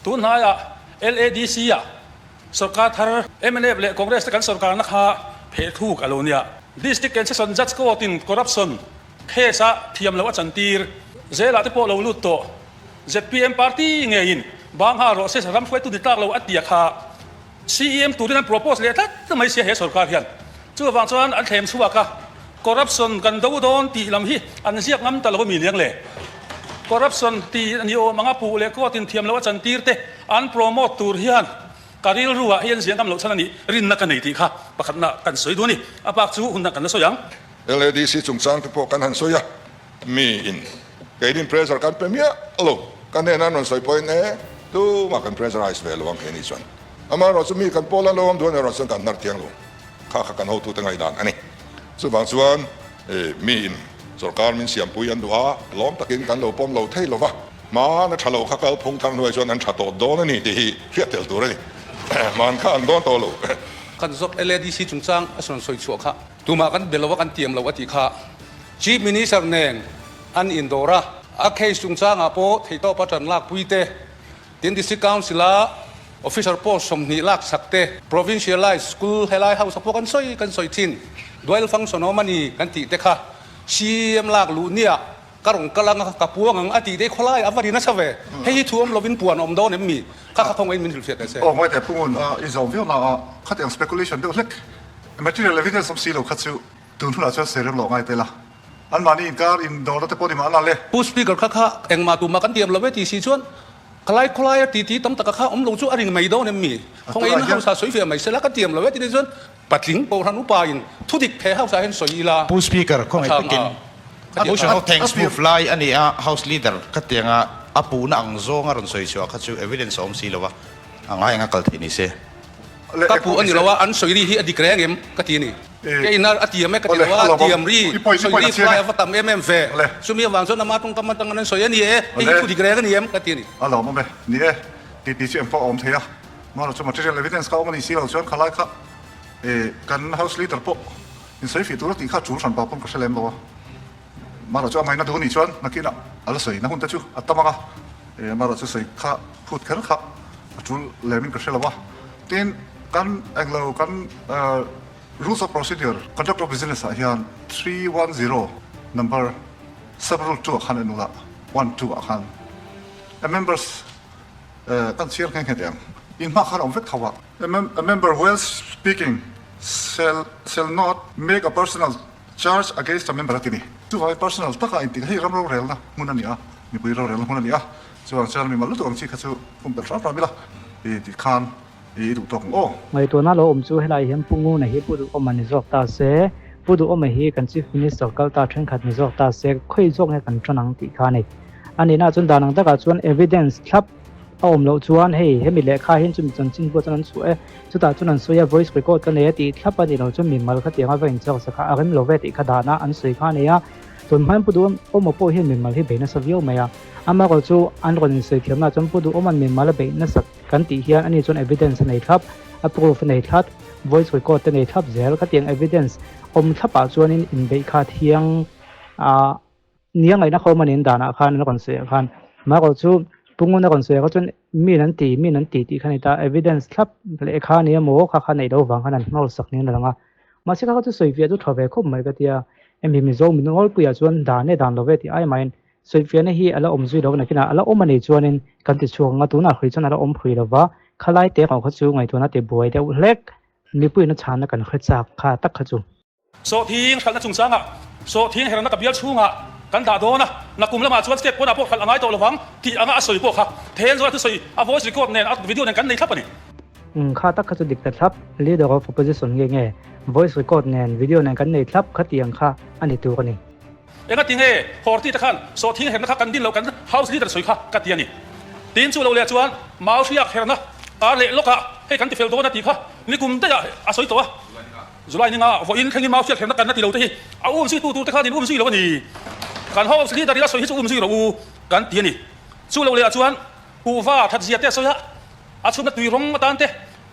Tun hnaiah LADC ah sorkar thar mnf leh Congress te kan sorkarna kha phehthluk a lo nia. District and Session Judge Court in corruption case a thiam loh a chantir zelah te pawh lo lut tawh. Zpm party ngeiin bang nghal rawh se ram hruaitu ni tlak lo a tia kha CEM turin an propose leh tlat mai sia he sorkar hian. Chuvang chuan an thlem chhuak a, corruption kan do dawn tih lam hi an ziak ngam ta lo a mi liang le. Corruption tih a ni awm anga puh leh court in thiam loh a chantir te an promote tur hian ka rilru ah hian ziah ngam loh chhan a nih rinna ka nei tih kha pakhatna kan sawi duh a ni. A bak chu hunah kan la sawi ang. LADC chungchang te pawh kan han sawi a, mi in keinin pressure kan pe miah lo, ka hnenah an rawn sawi pawhin e tumah kan pressurize ve lo ang keini chuan. Amaherawh chu mi kan pawl an lo awm duh a nih erawh chuan kan hnar thiang lo, kha kha kan hotute ngaihdan a ni. Chuvang chuan mi in sorkar min siampui an duh a, lawm takin kan lo pawm lo thei lo va, hmana tha lo kha kal phung thar hnuai chuan an tha tawh dawn a ni tih hi hriat tel tur a ni. Hman kha an dawn tawh lo. Kan zawk LADC chungchang a sawn sawi chhuah kha tumah kan be lo a kan tiam lo a tih kha Chief Minister nen an indawr a, a case chungchangah pawh theihtawpa tan lakpui te Tin, District Council-a Officer post 20 lak sak te, Provincialized School helai house-a pawh kan sawi kan sawi thin, Dual function awm a ni kan tih te kha CEM lak luh nia ka rawn kal anga ka puang ang a tih te hi khawlai a va ri nasa ve. Hei hi thu awm lovin puan a awm dawn em mi? Kha kha khawngaih in min hrilhfiah teh se. Aw ngawi teh Pungun, i zawm viau na a, khatiang speculation deuh hlek, material evidence awm si lo kha chu tun hunah chuan sawi rem loh ngai tel a. An mahni inkar in dawrna te pawh ni mahna le. Pu Speaker kha kha engmah tumah kan tiam lo e ti si chuan khalai khawlaia titi tam taka kha awm lo chu a ring mai dawn em mi? Khawngaih in hausa sawi ve mai sela ka tiam lo e ti ni chuan patling Kohhran upa in thudik phe hausa hian sawi ila Pu Speaker khawngaih takin a motion of thanks move lai a ni a, House Leader ka tianga a puhna ang zawnga rawn sawi chhuah kha chu evidence a awm si lo a, a ngai anga kal theih ni se. Ka puh a ni lo a, an sawi ri hi a dik reng em ka ti a ni. Ke ina a tiam e ka ti lo a, tiam ri, sawi ri khlai a va tam em em ve. Chumi avang chuan ama tawngkam atang an sawi a ni e, hei hi thu dik reng a ni em ka ti a ni. A lawm awm e, ni e, ti ti chu eng pawh a awm thei a, mahlo chu material evidence kha a awm a ni si lo chuan khalai kha e kan house leader pawh insawi fih tur a tih kha tul hran pa pawn ka hre lem lo a, mahlo chu a ngaina duh a nih chuan nakinah a la sawi na hun te chu a tam ang a, e mahlo chu sawi kha phut kher kha a tul lem in ka hre lo a, tin kan englo kan Rules of Procedure, Conduct of Business ah hian 310 number sub rule 2 ah khan en ula, 1 2 ah khan a members kan chhiar nghe nghe teh ang, in hma khan a awm vek tho a. A member while speaking shall shall not make a personal charge against a member a ti ni. Chuvangin personal taka intih hei ram rorelna hmun a ni a, mipui rorelna hmun a ni a, chuvang chuan mimal lutuk ang chi kha chu pumpelh hram hram ila tih khan I duh tawk ang aw. Ngaihtuahna lo awm chu helai hian Pu Nguna hi Pu Duhawma ni zawk ta se, Pu Duhawma hi kan Chief Minister kal ta thenkhat ni zawk ta se, khawi zawk nge kan tan ang tih kha a ni. A nihna chuan dan ang takah chuan evidence thlap a awm loh chuan hei hemi lehkha hian chumi chanchin buah chuan an chhuah e, chutah chuan an sawi a voice record ka nei a tih thlap a ni lo chuan mimal khatianga va inchak sa kha a rem lo ve tih kha dana an sawi kha a ni a. Tun hmain Pu Duhawma pawh hian mimal hi bei nasa viau mai a, amaherawhchu an rawn insawi thiamna chuan Pu Duhawma'n mimal a beih nasat Kan tih hian ani chuan evidence a nei thlap, a proof a nei thlat, voice record te nei thlap zel. Khatiang evidence awm thlapah chuanin inbeih kha thiang a nia ngaihna khawm a nin danah khan an rawn sawi ah khan. Amaherawh chu Pu Nguna rawn sawi ah kha chuan min an ti, min an ti tih kha a ni ta. Evidence thlap lehkha a ni emaw kha kha neih loh vang khan an hnawl sak niin a lang a. Mahse kha kha chu sawi fiah chu tha ve khawp mai ka tia. Hemi Mizo min ngawlpuiah chuan dan e dan lo ve tih ai mahin Sawifiahna hi a la awm zui lo nakinah a la awm a nih chuanin kan ti chhuak ang a, tunah hrui chuan a la awm hrui lo va, khalai te erawh kha chu ngaihtuahna ti buai deuh hlek, mipuiin a chhanna kan hre chak kha tak kha chu. Sawhthing hralhna chungchangah sawhthing herna ka bial chhungah kan dah dawn a, nakum lamah chuan state pawnah pawh hralh a ngai tawh lovang tih anga a sawi pawh kha Thenzawl a thusawi a voice record nen a video nen kan nei thlap a ni. Umm kha tak kha chu dik ta thlap, leader of opposition nge nge voice record nen video nen kan nei thlap kha tiang kha a ni tur a ni. Engati nge Horti te khan sawhthing herna kha kan din loh kan House Leader sawi kha ka ti a ni. Tin chu lo leh chuan Mau hriak herna kar leh lawkah hei kan ti fel dawn a tih kha nikum daih ah a sawi tawh a. July ninga vawiin thlengin Mau hriak herna kan la ti lo te hi a um zui tu tur te khan in um zui lo a ni. Kan House Leader in a sawi hi chu um zui rawh u kan ti a ni. Chu lo leh ah chuan Kuhva that zia te a sawi a, a chhunna tui rawng atan te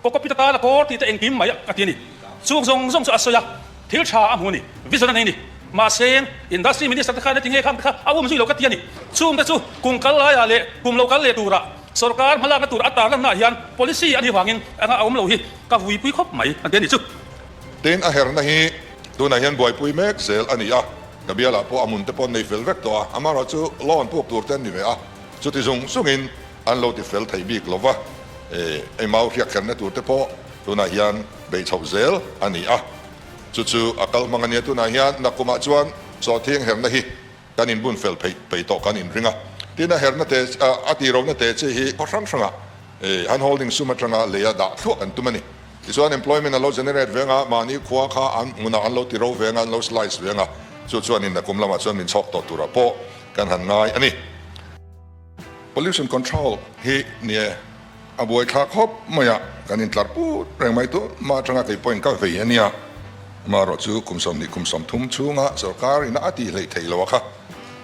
Cocopeat atan a kawr tih te engkim mai a ti a ni. Chung zawng zawng chu a sawi a, thil tha a hmu a ni, vision a nei a ni. Mahse, Industry Minister te khan heti nge khang te kha a um zui lo ka ti a ni. Chung te chu kum kal laiah leh kum lo kal leh turah Sorkar hmalakna tur a tarlanna ah hian policy a nih vangin anga a awm lo hi ka vuipui khawp mai an ti a nih chu. Tin, a herna hi tunah hian buaipui mek zel a ni a, ka bialah pawh a hmun te pawh an nei fel vek tawh a, amaherawhchu loan puk tur te an ni ve a, chuti zung zungin an lo ti fel thei bik lo va, ei mau hriak kherna tur te pawh tunah hian beih chhoh zel a ni a, chu chu a kal hmang a nia tunah hian nakumah chuan sawhthing herna hi kan inbun fel pheih peih tawh kan inring a, tin a herna te a tihrohna te chi hi khaw hrang hrangah han holding sum atanga lei a dah thluah kan tum a ni. Tichuan employment a lo generate veng a, mahni khua kha an hmunah an lo ti ro veng a, an lo slice veng a, chu chuanin nakum lamah chuan min chhawk tawh turah pawh kan han ngai a ni. Pollution control hi nie a buaithlak khawp mai a, kan intlar put reng mai tun hma atanga kei pawhin ka vei a nia. Amaherawh chu kum 20 kum 30 chhunga sorkar ina a tih hleih theih lo a kha,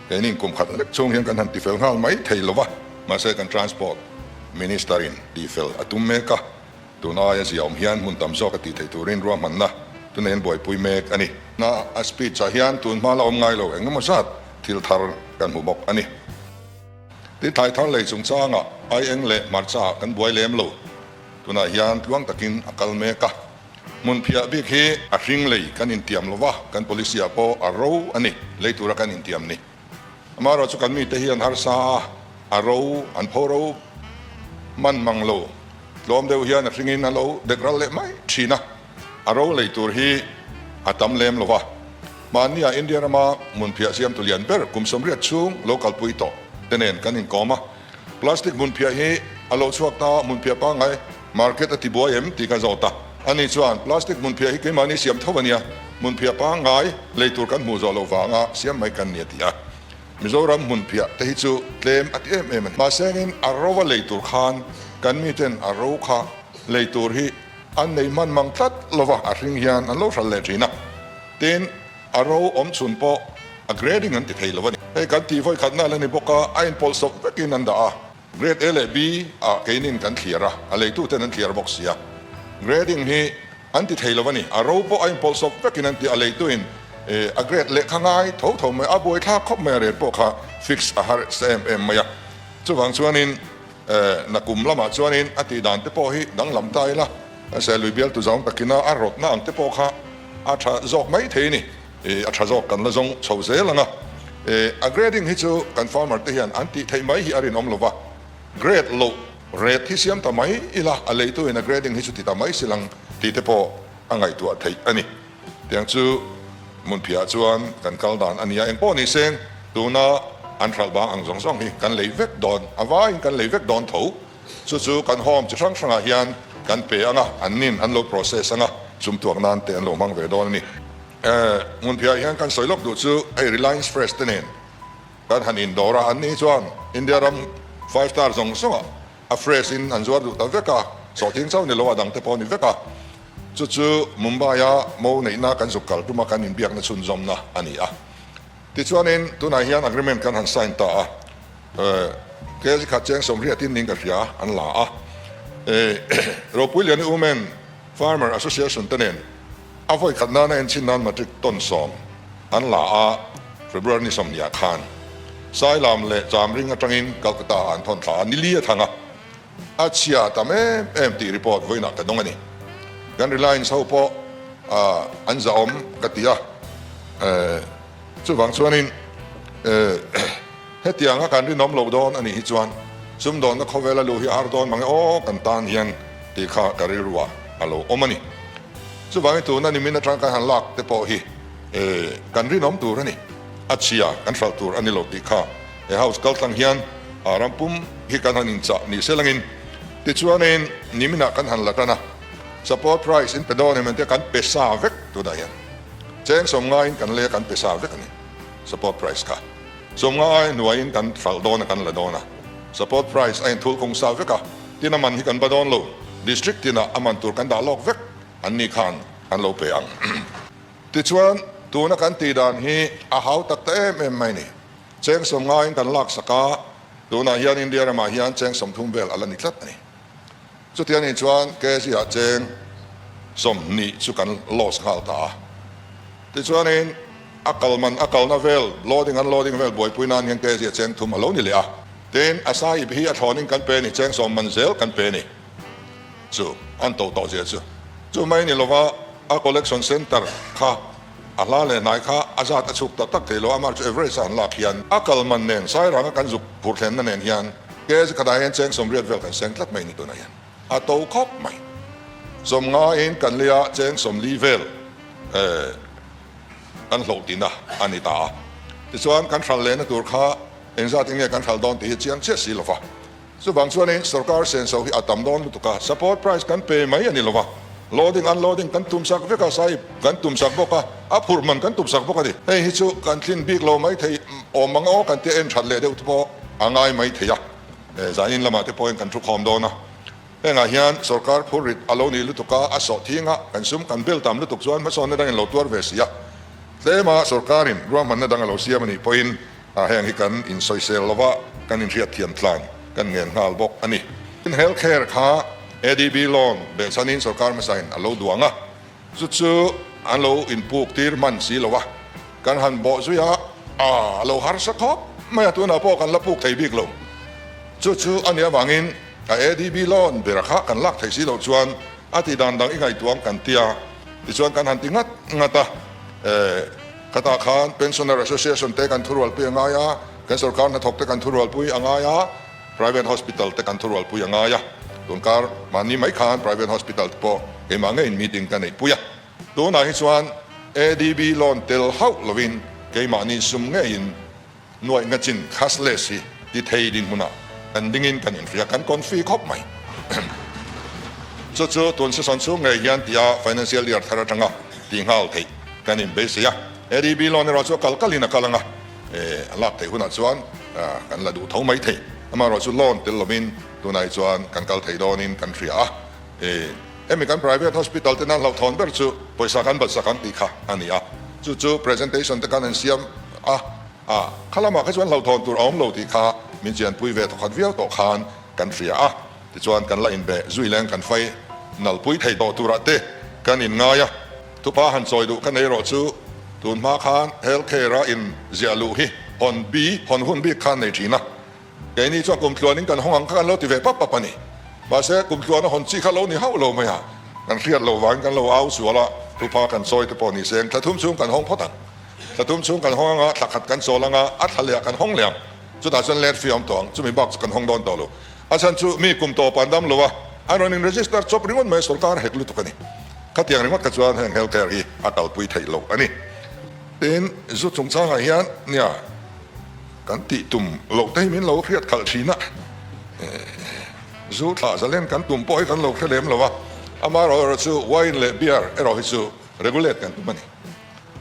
keinin kum khat lek chhung hian kan han tifel nghal mai thei lo va, mahse kan transport minister in tihfel a tum mek a, tun aia zia awm hian hmun tam zawk a tih theih turin ruahmanna tunah hian buaipui mek a ni. Na a speech ah hian tun hma la awm ngai lo engemaw zat thil thar kan hmu bawk a ni. Tin thlai thar lei chungchangah aieng leh hmarcha ah kan buai lem lo. Tunah hian tluang takin a kal mek a. Hmun phiah bik hi a hring lei kan intiam lo va, kan policy ah pawh a ro a ni, lei tura kan intiam ni. Amaherawh chu kan mite hi an harsa a, a ro an pho ro man mang lo. Tlawm deuh hian a hringin a lo dek ral leh mai thin a, a ro lei tur hi a tam lem lo va. Mahnia India rama hmunphiah siamtu lian ber kum 80 chhung lo kalpui tawh te nen kan inkawm a, plastic hmunphiah hi a lo chhuak ta hmunphiah pangngai market a ti buai em tih ka zawt a. Ani chuan plastic hmunphiah hi keimahni siam tho a nia, hmunphiah pangngai lei tur kan hmuh zawh loh vanga siam mai kan ni a ti a. Mizoram hmunphiah te hi chu tlem a ti em em a ni. Mahsengin a ro a lei tur khan kan miten a ro kha lei tur hi an nei hman mang tlat lo va, a hring hian an lo hral leh thin a. Tin, a ro awm chhun pawh a grading an ti thei lo a ni. Hei kan tih vawi khatna la ni bawk a, a inpawlhsawp vekin an dah a. Grade A leh B ah keinin kan thliar a, a leituten an thliar bawk si a. Grading hi an ti thei lo a ni. A ro pawh a inpawlhsawp vekin an ti a, leituin a grade lehkha ngai tho tho mai, a buaithlak khawp mai a rate pawh kha fix a har sa em em mai a. Chuvang chuanin nakum lamah chuanin a tih dan te pawh hi danglam ta ila, Serlui bialtu zawng takina a rawtna ang te pawh kha a tha zawk mai thei a ni. A tha zawk kan la zawng chho zel ang a. A grading hi chu kan farmer te hian an tih theih mai hi a rinawm lo va, grade loh rate hi siam ta mai ila a leitu in a grading hi chu ti ta mai si lang tih te pawh a ngaihtuah theih a ni. Tiang chu hmunphiah chuan kan kal dan a nia, engpawh ni seng tuna an hralh bang ang zawng zawng hi kan lei vek dawn, a vaiin kan lei vek dawn tho. Chu chu kan home chi hrang hrangah hian kan pe ang a, an nin an lo process ang a, chumtuak nan te an lo hmang ve dawn a ni. Hmunphiah hian kan sawi lawk duh chu hei Reliance Fresh te nen kan han indawr a, an ni chuan India ram five star zawng zawngah a fresh in an zuar duh ta vek a, sawhthing chauh ni lo a dang te pawh a ni vek a. Chu chu Mumbai a mo neihna kan zuk kal tuma kan inbiakna chhunzawmna a ni a. Tichuanin tunah hian agreement kan han sign ta a. Kg khat cheng 80 in ning ka hria an la a. Ropuiliani Women Farmer Association te nen a vawi khat nana enchhin nan matric ton 10 an la a, February ni 20 ah khan Sailam leh Chamring atangin Calcutta ah an thawn thla a, nili a thang a, a chhia tam em em tih report vawiinah ka dawng a ni. Kan Reliance ho pawh an zahawm ka ti a, chuvang chuanin Hetianga kan rinawm lo dawn a nih hi chuan sumdawnna khawvela luh hi a har dawn mang e aw kan tan hian tih kha ka rilruah a lo awm a ni. Chuvangin tuna nimin atang kan han lak te pawh hi kan rinawm tur a ni, a chhia kan hralh tur a ni lo tih kha he house kaltlang hian a ram pum hi kan han inchah ni se langin tichuanin niminah kan han la tan a, support price in pe dawn em engtia kan pe sa vek tunah hian cheng 90 in kan lei a kan pe sa vek a ni support price kha. 90 ai hnuaiin kan hralh dawn a kan la dawn a, support price a inthul kung sa vek a, tin a man hi kan ba dawn lo, district tinah a man tur kan dah lawk vek an ni khan an lo pe ang. Tichuan tuna kan tih dan hi a hau tak ta em em mai ni. Cheng 90 in kan lak sak a, tunah hian India ramah hian cheng 30 vel a la ni tlat a ni. Chutiang nih chuan kg ah cheng 20 chu kan loss nghal ta a. Tichuanin a kal man a kalna vel loading unloading vel buaipui nan hian kg ah cheng 3 a lo ni leh a. Tin, a sahib hi a thlawnin kan pe a ni, cheng sawm man zel kan pe a ni. Chu an to tawh zia chu. Chu mai ni lova a collection centre kha a hla leh hnai kha a zat a chhuk tak tak thei lo, amah chu average a han lak hian a kal man nen Sairanga kan zuk phur thlenna nen hian kg khatah hian cheng 80 vel kan seng tlat mai ni tunah hian a to khawp mai. 50 in kan lei a cheng 40 vel kan hlawh tihna a ni ta a. Tichuan kan hral lehna tur kha engzat in nge kan hral dawn tih hi chiang chiah si lova. Chuvang chuanin sorkar senso hi a tam dawn lutuk a, support price kan pe mai a ni lova, loading unloading kan tum sak vek a, sahib kan tum sak bawk a, a phurh man kan tum sak bawk a ni. Hei hi chu kan tlin bik lo mai thei awm ang aw kan tia en that leh deuh te pawh a ngai mai thei a, zanin lamah te pawhin kan thu khawm dawn a. Hengah hian sorkar phur rit a lo nih lutuk a, a sawh thing a, kan sum kan bel tam lutuk chuan hmasawnna dangin lo tuar ve si a, tlema sorkarin ruahmanna dang a lo siam a nih pawhin A heng hi kan insawisel lova kan inhriat thiam tlan kan ngen nghal bawk a ni. Tin health care kha ADB loan behchhanin sorkar hmasain a lo duang a, chu chu an lo inpuk tir hman si lo a, kan han bawh zui a, a lo harsa khawp mai a, tunah pawh kan la puk thei bik lo. Chu chu a nih avangin a ADB loan bera kha kan lak thei si loh chuan a tih dan dang i ngaihtuah ang kan ti a, tichuan kan han ti ngat ngat a. Khatah khan Pensioner Association te kan thurualpui a ngai a, kan sorkar hnathawk te kan thurualpui a ngai a, Private Hospital te kan thurualpui a ngai a. Tunkar mahni mai khan Private Hospital te pawh keimah ngeiin meeting ka neihpui a. Tunah hi chuan ADB loan tel hauh lovin keimahni sum ngeiin nuaih nga chin cashless hi ti thei dinhmunah kan dingin kan inhria, kan confi khawp mai. Chu chu tun season chhung ngei hian tia financial year thar atanga tih nghal theih kan inbeisei a. ADB loan erawh chu a kal kalin a kal anga, a lak theih hunah chuan kan la duh tho mai thei. Amaherawh chu loan tel lovin tunah hi chuan kan kal thei dawnin kan hria a. Hemi kan private hospital te nan hlauhthawn ber chu pawisa kan batsak ang tih kha a ni a, chu chu presentation te khan an siam a, a kha lamah kha chuan hlauhthawn tur a awm lo tih kha min chianpui ve thawkhat viau tawh khan kan hria a, tichuan kan la inbe zui leng kan fai nalpui thei tawh turah te kan inngai a. Thupa han chawi duh ka nei erawh chu tun hma khan health care a in ziah luh hi hawn bi hawn hun bik khan nei thin a. Keini chuan kum tluanin kan hawng ang kha kan lo ti ve pap pap a ni. Mahse, kum tluana hawn chi kha lo ni hauh lo mai a, kan hriat loh vangin kan lo au sual a, thupa kan sawi te pawh ni se, thla thum chhung kan hawng phawt ang. Thla thum chhung kan hawng ang a, thla khat kan chawl ang a, a thla leh ah kan hawng leh ang. Chutah chuan let fee a awm tawh ang, chumi bak chu kan hawng dawn tawh lo. A chhan chu mi kum tawp an dam lo a, an rawn in register chawp ringawt mai a, sorkar hek lutuk a ni. Khatiang ringawt kha chuan heng health care hi a kalpui theih loh a ni. Tin, zu chungchangah hian nia. Kan tih tum loh te hi min lo hriat khalh thin a, zu thlah zalen kan tum pawh hi kan lo hre lem lo a, amaherawh chu wine leh beer erawh hi chu regulate kan tum a ni.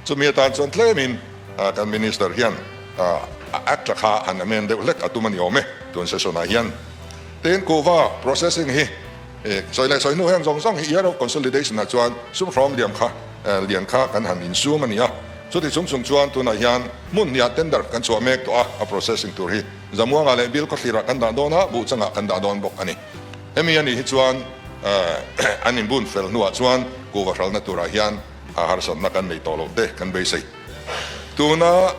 Chumi atan chuan tlemin kan Minister hian a Act a kha han amend deuh hlek a tum a ni awm e tun session ah hian. Tin, kuhva processing hi sawi leh sawi hnu heng zawng zawng hi year of consolidation ah chuan sum hrawm liam kha lian kha kan han insum a ni a. Chuti chung chung chuan tunah hian hmun hniah tender kan chhuah mek tawh a, a processing tur hi Zamuanga leh Bill khawthlirah kan dah dawn a, Buhchangah kan dah dawn bawk a ni. Hemi a nih hi chuan an inbun fel hnuah chuan kuhva hralna turah hian a harsatna kan nei tawh loh te kan beisei. Tuna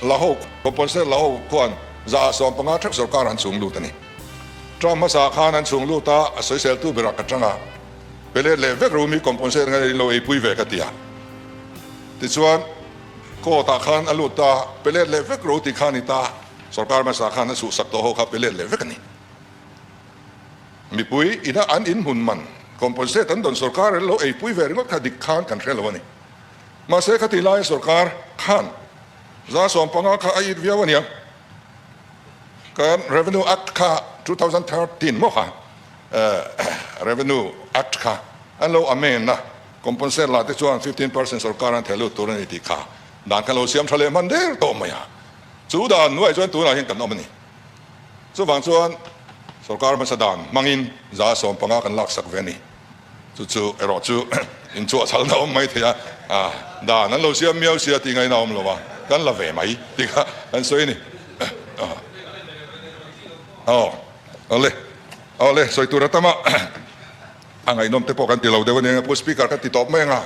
Lahok, Componsate Lahok khuan 150 theuh sorkar an chhung lut a ni. Term hmasa khan an chhung lut a, a sawiseltu berah ka tang a, pe let leh vek ru mi componsate ngai in lo eipui ve ka ti a. Tichuan, court ah khan a lut ta, pe let leh vek ro tih kha a ni ta, sorkar hmasa khan a chhuhsak tawh ho kha pe let leh vek a ni. Mipui ina an inhmun man, compensate an dawn sorkar lo eipui ve ringawt kha dik khan kan hre lo a ni. Mahse khati laia sorkar khan 150 kha a it viau a nia. Kan Revenue Act kha 2013 maw kha Revenue Act kha an lo amend a. Compensate lah te chuan 15% sorkar an theh lut tur a ni tih kha dan kha lo siam tha leh hman der tawh mai a. Chu dan hnuaiah chuan tunah hian kan awm a ni. Chuvang chuan sorkar hmasa dan hmangin 150 kan laksak ve a ni. Chu chu erawh chu inchhuahchhalna awm mai thei a, dan an lo siam miau sia tih ngaihna awm lo a, kan la ve mai tih kha kan sawi a ni. Aw awle awle sawi tur a tam a. A ngaihnawm te pawh kan ti lo deuh a nia, Pu Speaker ka ti tawp mai ang a.